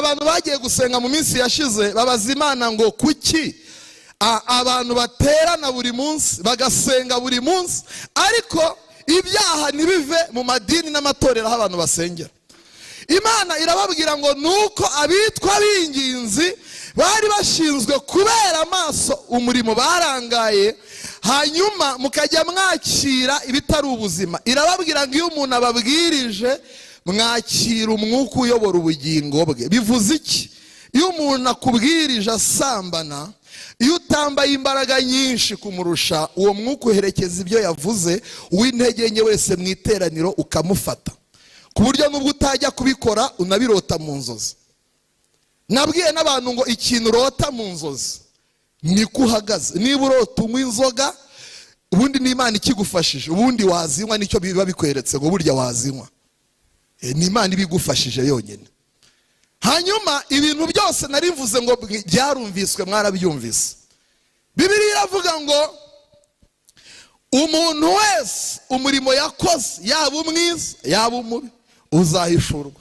Abantu bagiye gusenga mu minsi yashize, babaza Imana ngo kuki abantu baterana buri munsi, bagasenga buri munsi, ariko ibyaha ntibive mu madini n'amatorero aho abantu basengera? Imana irababwira ngo nuko abitwa b'inginzi bari bashinzwe kubera amaso umurimo barangaye, hanyuma mukajya mwakira ibitari ubuzima. Irababwira ngo iyo umuntu ababwirije, mwakira umwuka uyobora ubugingo bwe. Bivuze iki? Iyo umuntu akubwirije asambana, iyo utambaye imbaraga nyinshi kumurusha, uwo mwuka uherekeza ibyo yavuze, uw'intege nke wese mu iteraniro ukamufata, ku buryo nubwo utajya kubikora unabirota mu nzozi. Nabwiye n'abantu ngo ikintu urota mu nzozi niko uhagaze. Niba urota unywa inzoga, ubundi n'Imana ikigufashije, ubundi wazinywa, nicyo biba bikweretse ngo burya wazinywa. Ni Imana ibigufashije yonyine. Hanyuma ibintu byose nari mvuze ngo byarumviswe, mwarabyumvise. Bibiliya iravuga ngo umuntu wese umurimo yakoze, yaba umwiza yaba umubi, uzahishurwa.